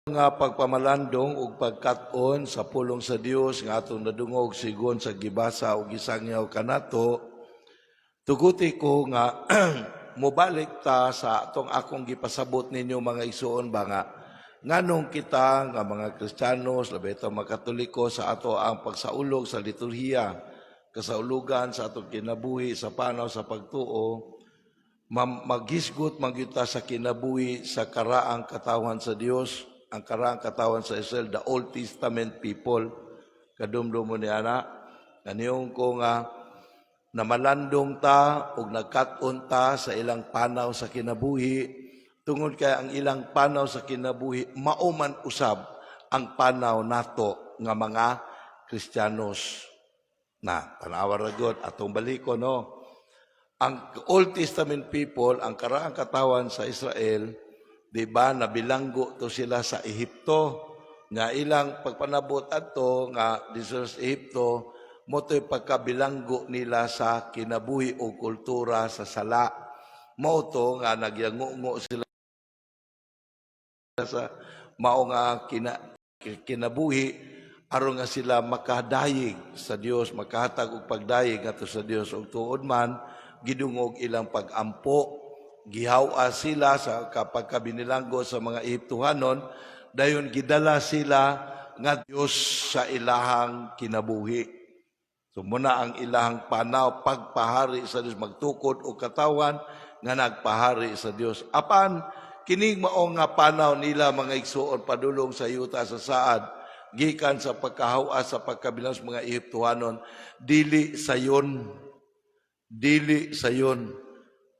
Nga pagpamalandong ug pagkat-on sa pulong sa Dios nga atong nadungog sigon sa gibasa ug gisangyaw kanato, tuguti ko nga mobalik ta sa atong akong gipasabot ninyo, mga igsuon ba, nga nganong kita nga mga Kristiyanos, labi ito mga Katoliko, sa ato ang pagsaulog sa liturhiya, kasaulugan sa atong kinabuhi sa panaw sa pagtuo, maghisgot man gyud ta sa kinabuhi sa karaang katawhan sa Dios, ang karaang katawhan sa Israel, the Old Testament people. Kadumdum mo ni ana, kaniyong ko nga namalandong ta ug nagkat-on ta sa ilang panaw sa kinabuhi tungod kay ang ilang panaw sa kinabuhi mao man usab ang panaw nato nga mga Kristiyanos. Na tanawa ra gyud atong baliko, no? Ang Old Testament people, ang karaang katawan sa Israel, di ba, nabilanggo to sila sa Ehipto. Nga ilang pagpanabot adto nga dito sa Ehipto, mao to'y pagkabilanggo nila sa kinabuhi o kultura sa sala. Mao to nga nagyangungo sila sa mao nga kinabuhi aron nga sila makadayeg sa Dios, makahatag og pagdayeg ngadto sa Dios. Ug tuod man, gidungog ilang pagampo, gihawa sila sa kapag kabinilanggo sa mga Ehiptohanon, dayon gidala sila nga Dios sa ilahang kinabuhi. So muna ang ilahang panaw, pagpahari sa Dios, magtukod og katawan nga nagpahari sa Dios. Apan kining mao nga panaw nila, mga igsuon, padulong sa yuta sa saad gikan sa pagkahawa sa pagkabilang sa mga Ehiptohanon, dili sayon, dili sayon,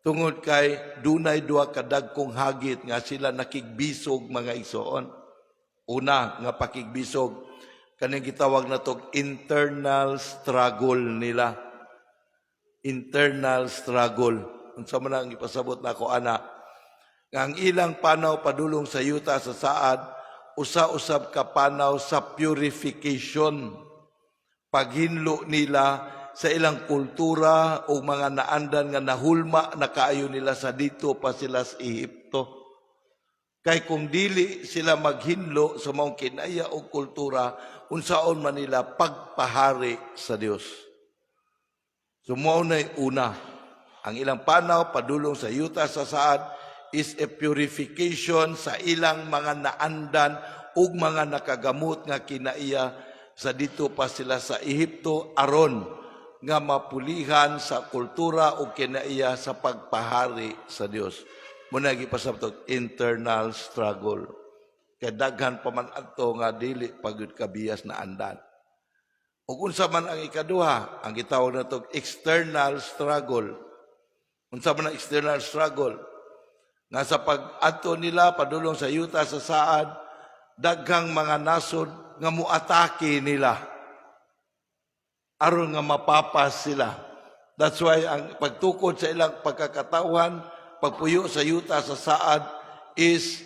tungod kay dunay duha ka dagkong hagit nga sila nakigbisog, mga igsoon. Una nga pakigbisog, kaning gitawag nato internal struggle nila. Internal struggle. Unsa man ang ipasabot nako ana? Nga ang ilang panaw padulong sa yuta sa saad, usa-usab ka panaw sa purification. Paghinlo nila sa ilang kultura o mga naandan nga nahulma na kaayo nila sa dito pa sila sa Ehipto. Kay kung dili sila maghinlo sa maong kinaiya o kultura, unsaon man nila pagpahari sa Dios? So mao na'y una. Ang ilang panaw padulong sa yuta sa saad is a purification sa ilang mga naandan ug mga nakagamot nga kinaiya sa dito pa sila sa Ehipto aron nga mapulihan sa kultura o kinaiya sa pagpahari sa Dios. Muna gipasabot internal struggle. Kay daghan pa man adto nga dili pa gyud kabiyas na andan. Ug unsa man ang ikaduha, ang gitawag nato external struggle. Unsa man ang external struggle? Nga sa pag-adto nila padulong sa yuta sa saad, daghang mga nasod nga muatake nila aron nga mapapas sila. That's why ang pagtukod sa ilang pagkakatawan, pagpuyo sa yuta sa saad is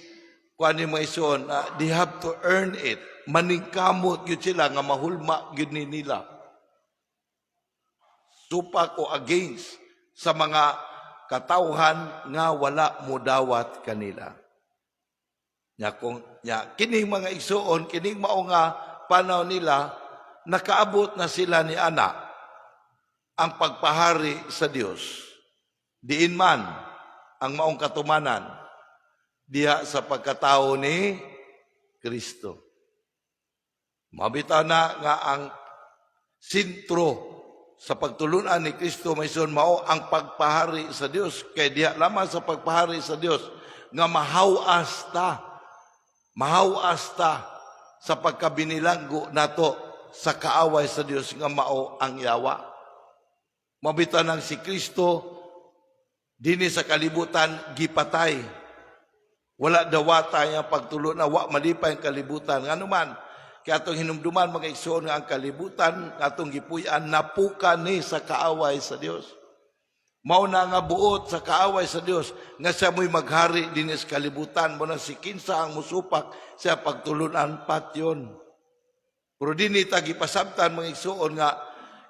kuan ni mga igsoon, they have to earn it. Maningkamot gyud sila nga mahulma gyud ni nila. Supak o against sa mga katawhan nga wala modawat kanila. Nya kung nya kining mga igsuon, kining mao nga panaw nila, nakaabot na sila ni ana ang pagpahari sa Dios. Diin man ang maong katumanan? Diha sa pagkatao ni Kristo. Mabita na nga ang sentro sa pagtulunan ni Kristo mayson mao ang pagpahari sa Dios, kay diha lamang sa pagpahari sa Dios nga mahawas ta, mahawas ta sa pagkabinilanggo nato sa kaaway sa Dios nga mao ang yawa. Mabita nang si Kristo dinhi sa kalibutan gipatay. Wala dawata ang pagtulon na wa malipay ang kalibutan. Ngano man? Kaya atong hinumduman, mga igsoon, nga ang kalibutan nga atong gipuy-an napuka ni sa kaaway sa Dios. Mao na nga buot sa kaaway sa Dios nga siya mo'y maghari dinhi sa kalibutan mo na si kinsa ang musupak sa pagtulunan, patyon. Pero dinhi ta gipasabtan, mga igsoon, nga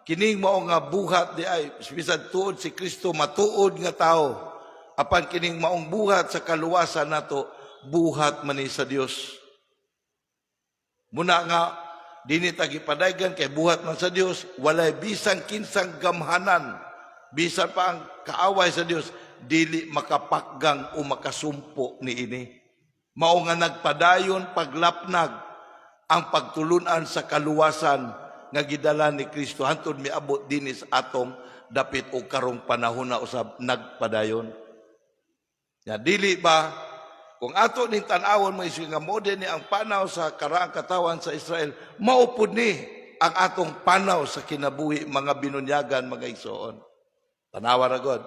kining mao nga buhat di ay bisan tuod si Kristo matuod nga tao, apan kining maong buhat sa kaluwasan nato, buhat man ni sa Dios. Muna nga dinhi ta gipadaygan kay buhat man sa Dios, walay bisan kinsang gamhanan, bisan pa ang kaaway sa Dios, dili makapakgang o makasumpo niini. Mao nga nagpadayon paglapnag ang pagtulunan sa kaluwasan nga gidala ni Kristo hantod miabot dinhi sa atong dapit og karong panahon na usab nagpadayon. Ya, dili ba kung ato ning tan-awon, mga igsoon, nga mao ni ang panaw sa karaang katawan sa Israel, mao pud ni ang atong panaw sa kinabuhi, mga binunyagan, mga igsoon? Tanawa ra god.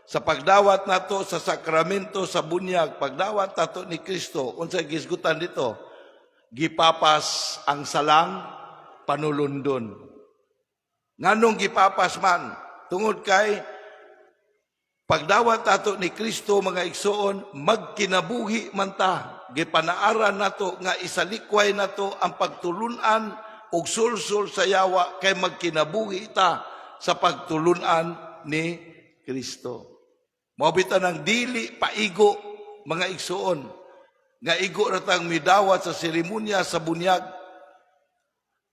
Sa pagdawat nato sa sakramento sa bunyag, pagdawat nato ni Kristo, unsay gisgutan dito? Gipapas ang salang panulundon. Nganong gipapas man? Tungod kay pagdawat nato ni Kristo, mga igsoon, magkinabuhi man ta. Gipanaaran nato nga isalikway nato ang pagtulunan ug sulsul sa yawa kay magkinabuhi ta sa pagtulunan ni Kristo. Mao bitaw nang dili paigo, mga igsoon, nga igo ra tang midawat sa seremonya sa bunyag.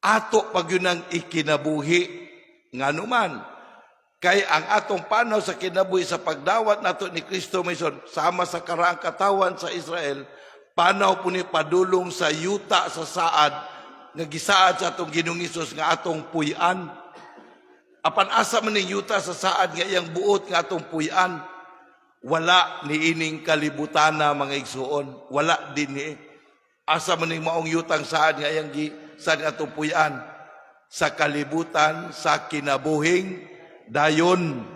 Ato pa gyud ang ikinabuhi. Ngano man? Kay ang atong panaw sa kinabuhi sa pagdawat nato ni Kristo maison sama sa karaang katawan sa Israel, panaw po ni padulong sa yuta sa saad nga gisaad sa atong Ginoong Hesus nga atong puy-an. Apan asa man ning yuta sa saad nga iyang buot nga atong puy-an? Wala ni ining kalibutana, mga igsuon, wala dinhi. Asa man ning maong yutang saad nga iyang gisaad nga atong puy-an? Sa kalibutan sa kinabuhing dayon,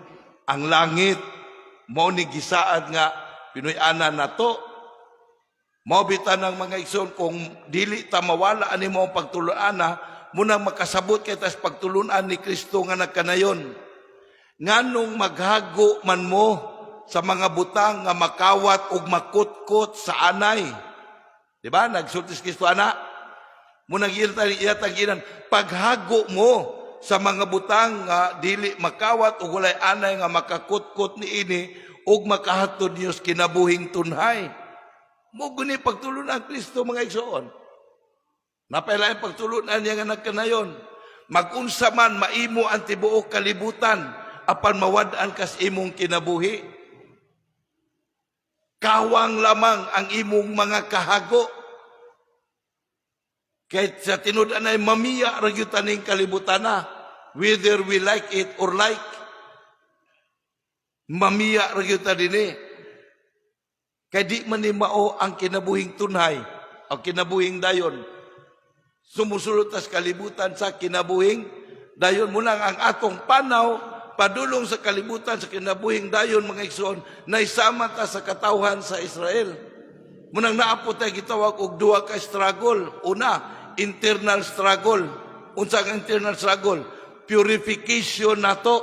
ang langit mao ni gisaad nga pinuy-anan nato. Mao bitaw nang, mga igsoon, kung dili ta mawala ani mo pagtulunan, munang makasabot kay tas pagtulunan ni Kristo nga nagkanayon. Nganong maghago man mo sa mga butang nga makawat ug makutkot sa anay? Di ba? Nagsulti si Kristo ana. Munang iya taginan paghago mo sa mga butang nga dili makawat ug walay anay nga makakutkot niini ug makahatod niyo sa kinabuhing tunhay. Mao guni pagtulunan Kristo, mga igsoon. Napailaing pagtulunan niya nga nagkanayon. Magunsa man maimo ang tibuok kalibutan apan mawad-an kas imong kinabuhi. Kawang lamang ang imong mga kahago. Kay sa tinud-an ay mamiya ra gyud taning kalibutan na, whether we like it or like. Mamiya ra gyud ta dinhi. Kay di man ni mao ang kinabuhing tunhay, ang kinabuhing dayon. Sumusulot tas kalibutan sa kinabuhing dayon. Munang ang atong panaw padulong sa kalibutan sa kinabuhing dayon, mga igsoon, naisama ta sa katawhan sa Israel. Munang naa po tay gitawag og duha ka struggle. Una, internal struggle. Unsa ang internal struggle? Purification nato.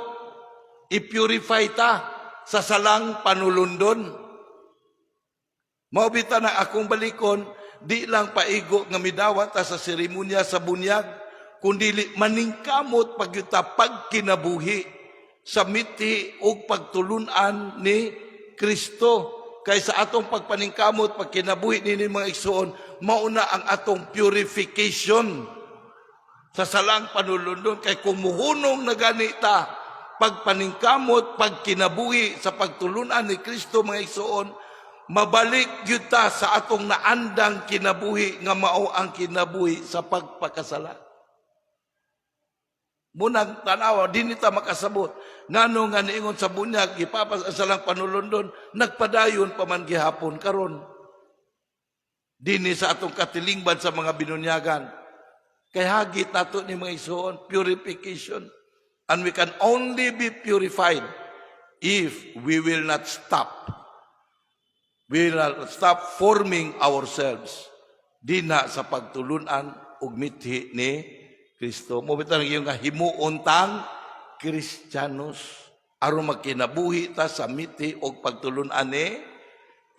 I-purify ta sa salang panulundon. Mao bitaw na akong balikon, di lang paigo nga midawat ta sa seremonya sa bunyag, kundi maningkamot pagyud ta pagkinabuhi sa mithi ug pagtulunan ni Kristo. Kay sa atong pagpaningkamot pagkinabuhi nini, mga igsoon, mauna ang atong purification sa salang panulundon, kay kung muhunong na gani ta pagpaningkamot pagkinabuhi sa pagtulunan ni Kristo, mga igsoon, mabalik gyud ta sa atong naandang kinabuhi nga mao ang kinabuhi sa pagpakasala. Munang tanawa, di ta makasabot. Ngano nga niingon sa bunyag, gipapas ang salang panulundon, nagpadayon pa man gihapon karon. Dini sa atong katilingban sa mga binunyagan. Kay hagit nato ni, mga igsoon, purification. And we can only be purified if we will not stop. We will not stop forming ourselves dina sa pagtulunan ug mithi ni Kristo. Mao bitaw ang nga himuon tang Kristiyanos aron magkinabuhi ta sa mithi og pagtulunan ni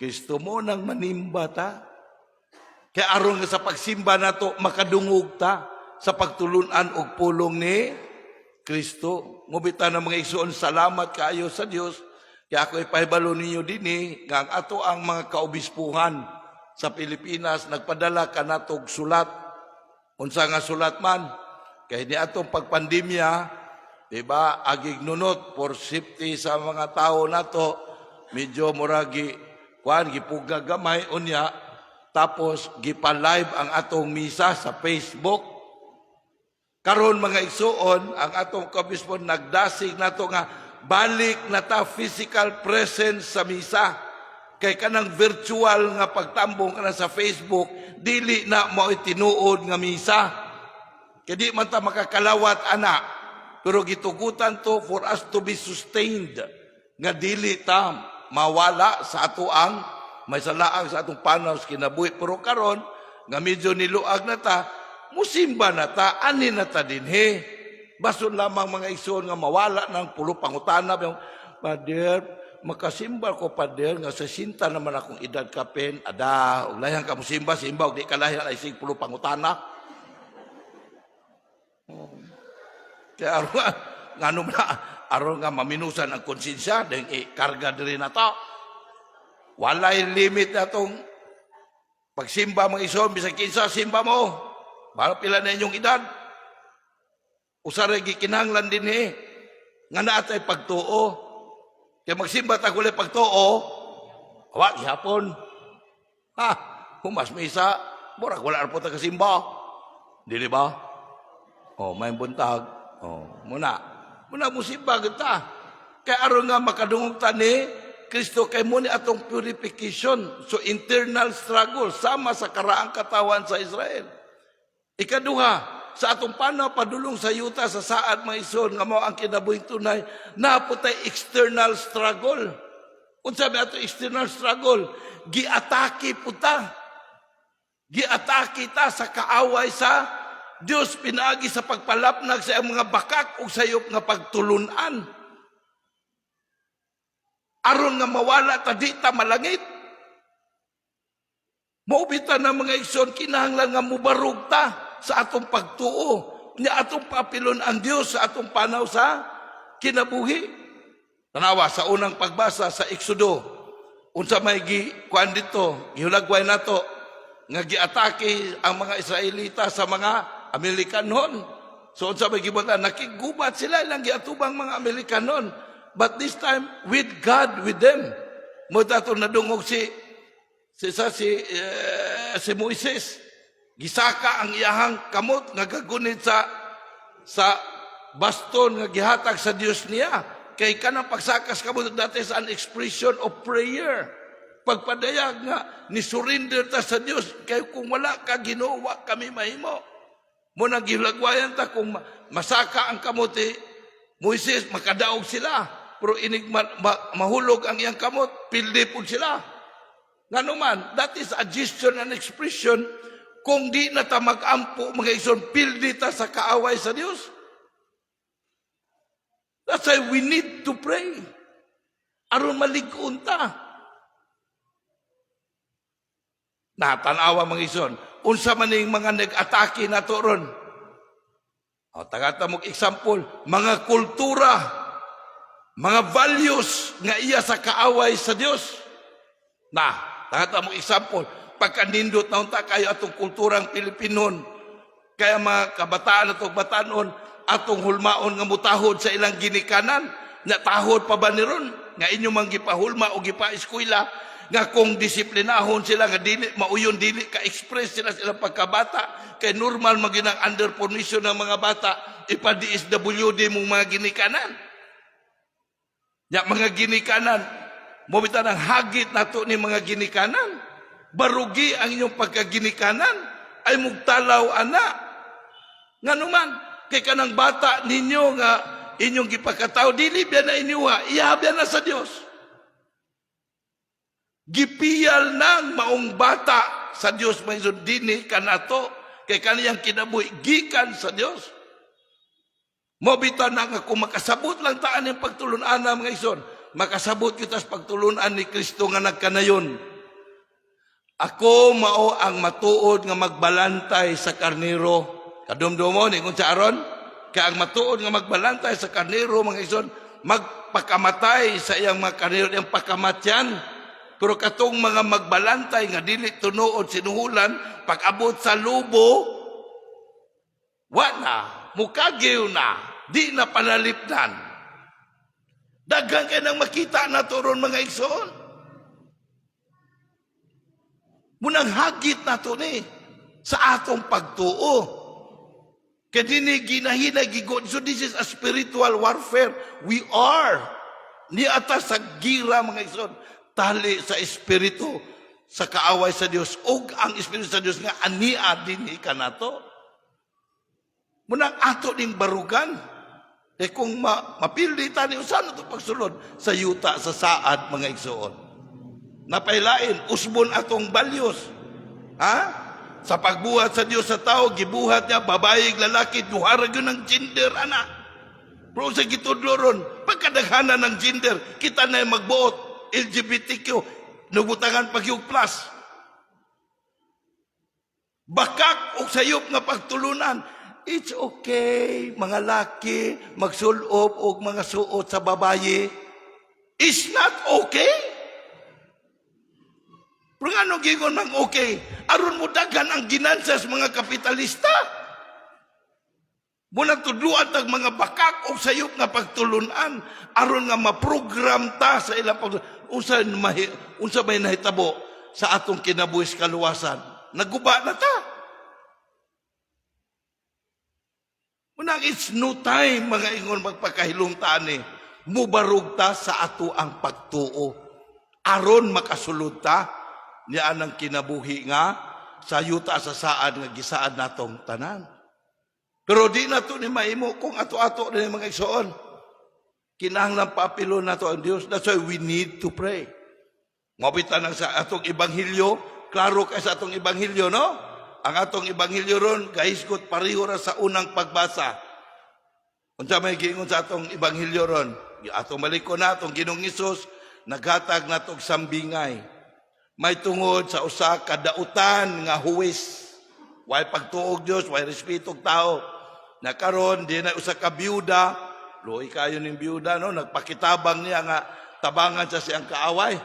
Kristo. Mo nang manimba ta. Kay aron nga sa pagsimba nato makadungog ta sa pagtulunan og pulong ni Kristo. Mao bitaw na, mga igsoon, salamat kaayo sa Dios. Kaya ako ipahibalo ninyo dinhi nga ang ato ang mga kaobispuhan sa Pilipinas nagpadala kanatog sulat. Unsa nga sulat man kay ni atong pagpandemya, di ba, agig nunot for safety sa mga tao nato, medyo muragi kuan, gipuga gamay unya, tapos gipa-live ang atong misa sa Facebook. Karon, mga igsuon, ang atong kabispo nagdasig nato nga balik na ta physical presence sa misa. Kay kanang virtual nga pagtambong kana sa Facebook, dili na mao tinuod nga misa. Kay di man ta makakalawat ana. Pero gitugutan to for us to be sustained nga dili ta mawala sa ato ang may salaang sa atong panaw sa kinabuhi. Pero karon nga medyo niluag na ta, musimba na ta, ani na ta dinhi. Bason lamang, mga igsoon, nga mawala ng pulo pangutana yung, "Pader, makasimba ko, pader, nga sa sinta naman akong edad kapin." Ada, ug layan ka musimba, simba, ug di ka lahi ay sig pulo pangutana. Oh. Kaya aron nga, ngano na, aron nga maminusan ang konsensya, dahil ikarga diri na ta. Walay limit na tong pagsimba, mga igsoon, bisag kinsa, simba mo. Bahala pila na inyong edad. Usa ra gikinahanglan dinhi nga naa tay pagtuo. Kaya magsimba ta walay pagtuo, wa gihapon. Ha, humas misa, murag wala ra po ta kasimba. Dili ba? Oh, may buntag. Oh, muna. Muna musimba gud ta. Kay aron nga makadungog ta ni Kristo, kay mo ni atong purification. So internal struggle sama sa karaang katawan sa Israel. Ikaduha, sa atong panaw padulong sa yuta sa saad, mga igsoon, nga mao ang kinabuhing tunay, naa pod tay external struggle. Unsa may ato external struggle? Giatake pud ta. Giatake ta sa kaaway sa Dios pinaagi sa pagpalapnag sa iyang mga bakak ug sayop nga pagtulunan. Aron nga mawala ta, di ta malangit. Mao bitaw na, mga igsoon, kinahanglan nga mubarog ta sa atong pagtuo. Nya atong papilon ang Dios sa atong panaw sa kinabuhi. Tanawa sa unang pagbasa sa Exodo. Unsa may gi kuan dito, gihulagway nato nga giatake ang mga Israelita sa mga Amerikanon. So unsa may gibuhat? Nakigubat sila, ilang giatubang mga Amerikanon. But this time with God with them. Mo ato nadungog si sa si eh, si Moises, gisaka ang iyahang kamot nga gagunit sa baston nga gihatag sa Dios niya, kay kanang pagsakas kamot, that is an expression of prayer, pagpadayag nga ni surrender ta sa Dios, kay kung wala ka, Ginoo, wa kami mahimo. Mo nang gihulagwayan ta, kung masaka ang kamot ni Moises, makadaog sila, pero inig mahulog ang iyang kamot, pildi pud sila. Ngano man, that is a gesture and expression, kung di na ta mag-ampo, mga igsoon, pildi ta sa kaaway sa Dios. That's why we need to pray. Aron malig-on ta. Natanawa, mga igsoon, unsa man ning mga nag-atake nato ron? O, tagata mo example, mga kultura, mga values nga iya sa kaaway sa Dios. Na, tagata mo example, pagkanindot na unta kayo atong kulturang Pilipinon, kaya mga kabataan atong batanon, atong hulmaon nga mutahod sa ilang ginikanan, na tahod pa ba ni ron, nga inyo mang gipahulma o gipa-eskwela, nga kung disiplinahon sila nga dili mauyon, dili ka express sila sa ilang pagkabata, kay normal maginang under formation ng mga bata, ipa-DSWD mong mga ginikanan. Ya mga ginikanan, mo bitaw ng hagit nato ni mga ginikanan. Barugi ang inyong pagkaginikanan ay mugtalaw ana. Ngano man, kay kanang bata ninyo nga inyong gipakatao, dili biya na inyo ha, iya biya na sa Dios. Gipiyal nang maong bata sa Dios may dinhi kanato, kay kaniyang kinabuhi gikan sa Dios. Mo bitaw na nga kung makasabot lang taan yung pagtulunan, mga igsoon, makasabot kita sa pagtulunan ni Kristo nga nagkanayon. "Ako mao ang matuod nga magbalantay sa karnero." Kadumdumo ni kung sa aron, kay ang matuod nga magbalantay sa karnero, mga igsoon, magpakamatay sa iyang mga karnero, iyang pakamatyan. Pero katong mga magbalantay nga dili tinuod sinuhulan, pag-abot sa lubo, Wa na, mukagiw na, di na panalipdan. Daghan kay nang makita na ron, mga igsoon. Munang hagit na to ni sa atong pagtuo. Kaya dini ginahina gigo. So this is a spiritual warfare. We are ni atas sa gira, mga igsoon. Tali sa espiritu sa kaaway sa Dios ug ang espiritu sa Dios nga ania dinhi kanato. Munang ato ning barugan. Eh kung mapildi ta ni usa na to pagsulod sa yuta sa saad, mga igsoon. Napailain, usbon atong values. Ha? Sa pagbuhat sa Dios sa tao, gibuhat niya babae ug lalaki, duha ra gyud ang gender ana. Pero sa gitudlo ron, pagkadaghanan ng gender, kita na magbuot LGBTQ, nubutangan pag yung plus. Bakak o sayop nga pagtulunan. It's okay, mga laki, magsulob og mga suot sa babaye. It's not okay. Pero ano gingon mang okay? Aron mo daghan ang ginansya sa mga kapitalista. Muna tudluan tag mga bakak o sayop nga pagtulunan aron nga maprogram ta sa ilang pag unsa may nahitabo sa atong kinabuhi sa kaluwasan. Naguba na ta. Munang it's no time, mga ingon, magpakahilungtaan ni. Mubarug ta sa ato ang pagtuo. Aron makasulod ta niya ang kinabuhi nga sa yuta sa saad nga gisaad natong tanan. Pero di na to ni mahimo kung ato-ato ni, mga igsoon. Kinahanglan paapilo nato ang Dios. That's why we need to pray. Mabita nang sa atong ebanghelyo, klaro kay sa atong ebanghelyo, no? Ang atong ebanghelyo ron, gahisgot pareho ra sa unang pagbasa. Unsa may giingon sa atong ebanghelyo ron? Atong balikon na atong Ginoong Hesus naghatag natog sambingay. May tungod sa usa ka dautan nga huwes. Way pagtuog Dios, way respeto og tao. Na karon di na usa ka byuda, luoy kayo ning byuda, no, nagpakitabang niya nga tabangan sa siyang kaaway.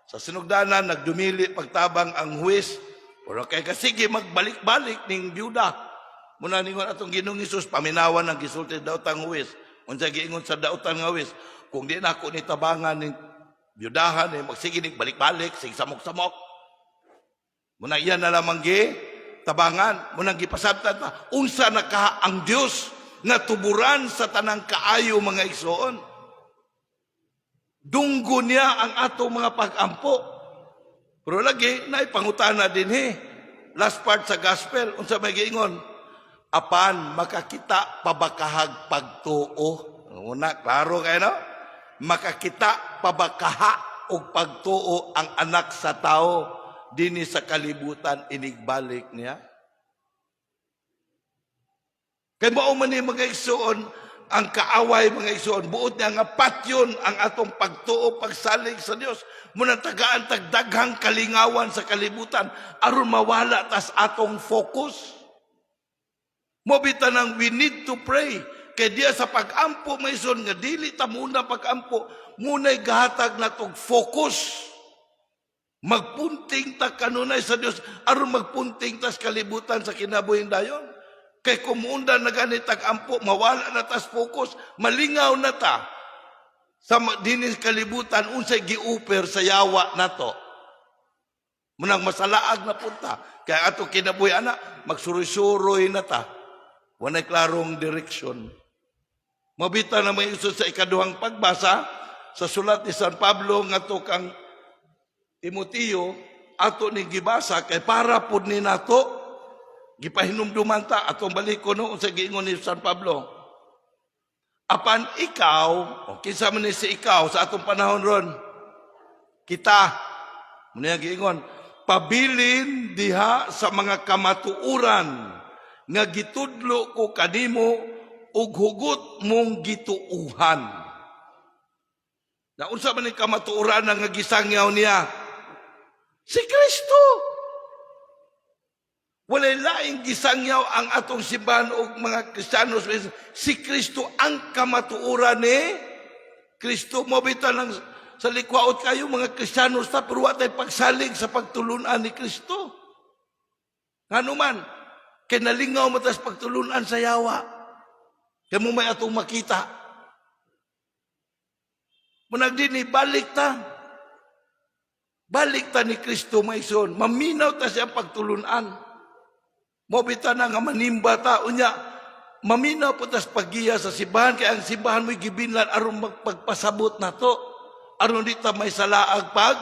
Sa sinugdanan nagdumili pagtabang ang huwes. Pero kay kasige magbalik-balik ning byuda. Muna ningon atong Ginoong Hesus, paminawan ang gisulti daotang huwes. Unsa giingon sa dautan nga huwes? Kung di na ako ni tabangan ning byudahan ni magsige ning balik-balik, sige samok-samok. Muna iyan na lamang gi tabangan, munang gipasabtan ta unsa na ka ang Dios nga tuburan sa tanang kaayo, mga igsoon. Dunggo niya ang atong mga pag-ampo. Pero lagi, naipangutana dinhi. Last part sa gospel, unsa may giingon? Apan makakita pa ba kahag pagtuo? Una, klaro kayo, no? Makakita pa ba kaha og pagtuo ang Anak sa Tao dinhi sa kalibutan inigbalik niya? Kay mao man ni, mga igsoon, ang kaaway, mga igsoon, buot niya nga patyon ang atong pagtuo, pagsalig sa Dios. Muna tagaan tagdaghang kalingawan sa kalibutan aron mawala tas atong focus. Mao bitaw nang we need to pray. Kay diya sa pag-ampo, mga igsoon, nga dili ta muna pag-ampo, muna'y gahatag natog focus. Magpunting ta kanunay sa Dios aron magpunting tas kalibutan sa kinabuhing dayon. Kay kung muunda na gani tag-ampo, mawala na tas focus, malingaw na ta sa dinis kalibutan unsay gi-offer sa yawa nato. Munang masalaag na punta. Kaya ato kinabuhi ana, magsuroy-suroy na ta. Walay klarong direksyon. Mabita na may iso sa ikaduhang pagbasa sa sulat ni San Pablo ngadto kang Timoteo, ato ni gibasa kay para pud ni nato gipahinumduman ta. Atong balikon, no, unsa giingon ni San Pablo. Apan ikaw, o kinsa man ni si ikaw sa atong panahon ron? Kita. Muna yang giingon, pabilin diha sa mga kamatuoran nga gitudlo ko kanimo ug hugot mong gituuhan. Na unsa man ni kamatuoran nga gisangyaw niya? Si Kristo. Walay laing gisangyaw ang atong simbahan og mga Kristiyano. Si Kristo ang kamatuoran ni Kristo. Mo bitaw ng sa likwaot kayo mga Kristiyano ta, pero wa tay pagsalig sa pagtulunan ni Kristo. Ngano man, Kay nalingaw man tas pagtulunan sa yawa. Kay mao may atong makita. Munag dinhi, balik ta. Balik ta ni Kristo, mga igsoon. Maminaw ta siya pagtulunan. Mao bitaw na nga manimba ta. Unya, maminaw po tas paggiya sa simbahan. Kay ang simbahan mo'y gibinlan aron magpagpasabot nato. Aron di ta may salaag pag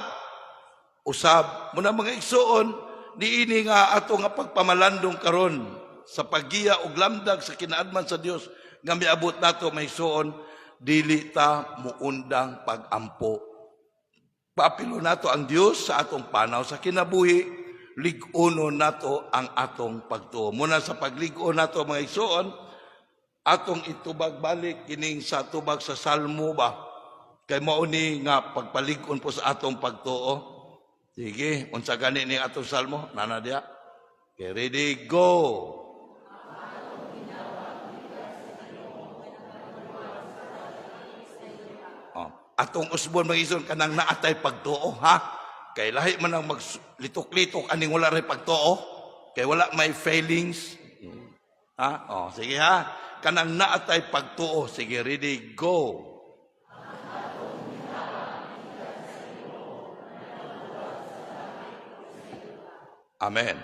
usab. Muna, mga igsoon, niini nga ato nga pagpamalandong karon sa paggiya og lamdag sa kinaadman sa Dios nga miabot nato, mga igsoon, dili ta muundang pagampo. Paapilo nato ang Dios sa atong panaw sa kinabuhi, lig-uno nato ang atong pagtuo. Muna sa paglig-on nato, mga igsoon, atong itubag balik kining sa tubag sa Salmo ba? Kay mao ni nga pagpalig-on po sa atong pagtuo. Sige, unsa gani ni atong salmo? Nana diya. Okay, ready, go. Oh, atong usbon, mga igsoon, kanang naatay pagtuo, ha? Kay lahi man ang maglitok-litok aning wala ray pagtuo. Kay wala may failings. Ha? Oh, sige ha. Kanang naatay pagtuo. Sige, ready, go. Amen.